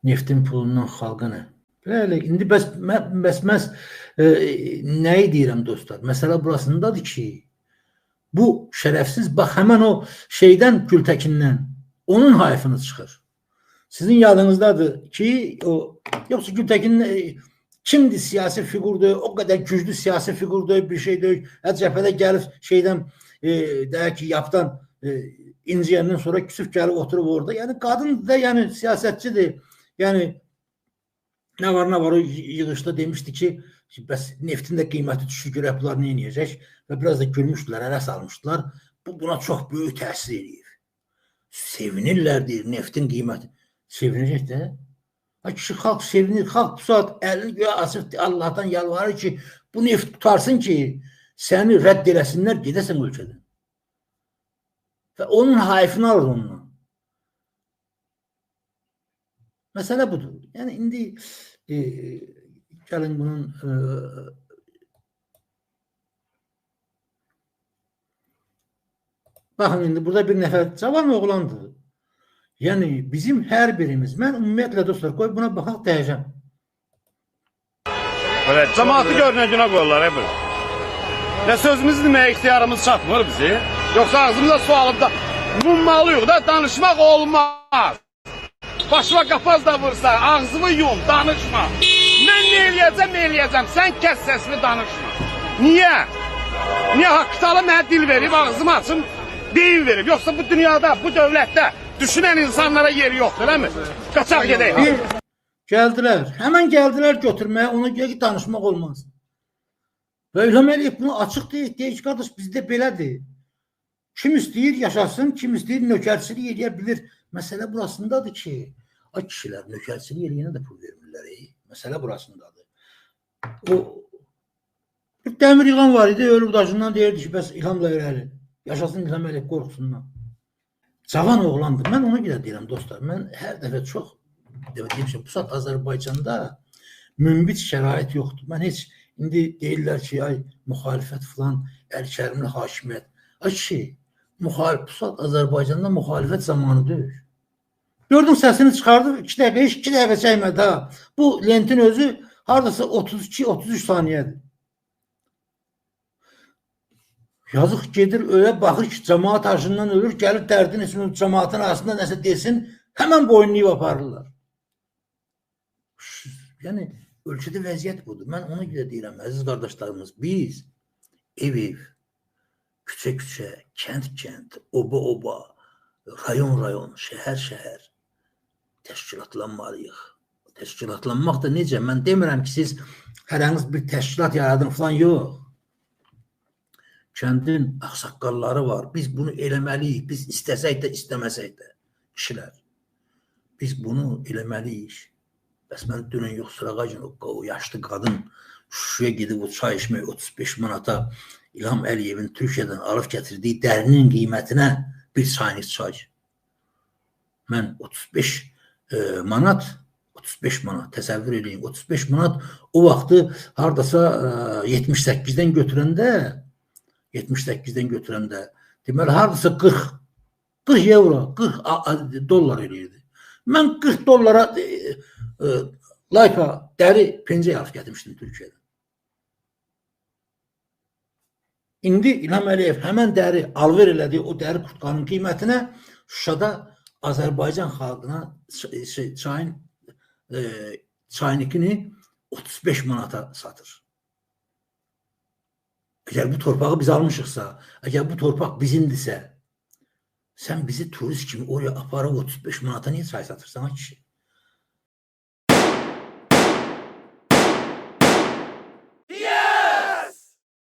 Neftin pulundan xalqa nə? Bəli, indi bəs mən nəyi deyirəm dostlar? Məsələ burasındadır ki, bu şərəfsiz, bax həmən o şeydən, Gültəkindən, onun hayfını çıxır. Sizin yadınızdadır ki, o, yoxsa Gültəkin kimdir siyasi fiqurdur, o qədər güclü siyasi fiqurdur, bir şey deyil. Cəbhədə gəlib şeydən, deyək ki, yapdan inciyəndən sonra küsüb gəlib oturub orada. Yəni, qadın da, yəni, siyasətçidir. Yəni, nə var, nə var, o yığışda demişdi ki, bəs neftin də qiyməti düşür, görək bunlar nə eləyəcək və biraz da gülmüşdülər, ələ salmışdılar. Bu, buna çox böyük təsir eləyir. Sevinirlər, deyir, neftin qiyməti. Sevinəcək də. Ha, kişi, xalq sevinir, xalq bu saat əlini göyə açıb Allahdan yalvarır ki, bu neft tutarsın ki, səni rədd eləsinlər, gedəsən ölkədən. Və onun hayfını alır ondan. Məsələ budur. Yəni, indi gəlin bunun baxın, indi burada bir nəfər cavan oğlandır. Yəni, bizim hər birimiz, mən ümumiyyətlə dostlar, qoy buna baxaq, dəyəcəm. Belə, cəmaatı görünən günə qoyurlar, bu. Nə sözümüzü deməyə ixtiyarımız çatmır bizi. Yoxsa ağzımıza su alıb da mummalıyıq da, danışmaq olmaz. Başıma qapaz da vursa, ağzımı yum, danışma. Mən nə eləyəcəm, nə eləyəcəm, sən kəs səsini, danışma. Niyə? Niyə Haqq Təala mənə dil verib, ağzımı açım, beyin verib? Yoxsa bu dünyada, bu dövlətdə düşünən insanlara yeri yoxdur, eləmi? Qaçaq gedək. Gəldilər, həmən gəldilər götürməyə, ona görə ki, danışmaq olmaz. Və İlham Əliyev bunu açıq deyir, deyir ki, qardaş, bizdə belədir. Kim istəyir yaşasın, kim istəyir nökərçilik eləyə bilir. Məsələ burasındadır ki, ay kişilər nökərçilik eləyənə də pul vermirlər. Məsələ burasındadır. O bir dəmir yılan var idi, ölür daşından deyirdi ki, bəs İlhamla irəli. Yaşasın İlham Əliyev qorxusundan. Cavan oğlandır. Mən ona görə deyirəm dostlar, mən hər dəfə çox demişəm, bu saat Azərbaycanda münbit şərait yoxdur. Mən heç indi deyirlər ki, ay müxalifət filan, Əli Kərimli hakimiyyət. Ay kişi, bu saat Azərbaycanda müxalifət zamanı deyil. Gördün səsini çıxardı, 2 dəqiqə, heç 2 dəqiqə çəkmədi ha. Bu lentin özü haradasa 32-33 saniyədir. Yazıq gedir, ölə baxır ki, cəmaat arşından ölür, gəlir dərdin üçün cəmaatın arasında nəsə desin, həmən boynlayıb aparırlar. Yəni, ölkədə vəziyyət budur. Mən ona görə deyirəm, əziz qardaşlarımız, biz ev-ev, küçə-küçə, kənd-kənd, oba-oba, rayon-rayon, şəhər-şəhər təşkilatlanmalıyıq. Təşkilatlanmaq da necə? Mən demirəm ki, siz hərəniz bir təşkilat yaradın falan, yox. Kəndin ağsaqqalları var. Biz bunu eləməliyik. Biz istəsək də, istəməsək də, kişilər. Biz bunu eləməliyik. Bəs mən dünən yox, sırağa gün o yaşlı qadın Şuşaya gedib o çay içmək 35 manata İlham Əliyevin Türkiyədən alıb gətirdiyi dərinin qiymətinə bir çaynik çay. Mən 35 manat, 35 manat təsəvvür edin, 35 manat o vaxtı hardasa 78-dən götürəndə 78-dən götürəndə deməli hardasa 40 euro, 40 dollar eləyirdi. Mən 40 dollara layka dəri pencək alıb gətirmişdim Türkiyədən. İndi İlham Əliyev həmən dəri alver elədiyi o dəri kurtkanın qiymətinə Şuşada Azərbaycan xalqına çayın çaynikini 35 manata satır. Əgər bu torpağı biz almışıqsa, əgər bu torpaq bizimdirsə, sən bizi turist kimi oraya aparıb 35 manata niyə çay satırsan, ha kişi?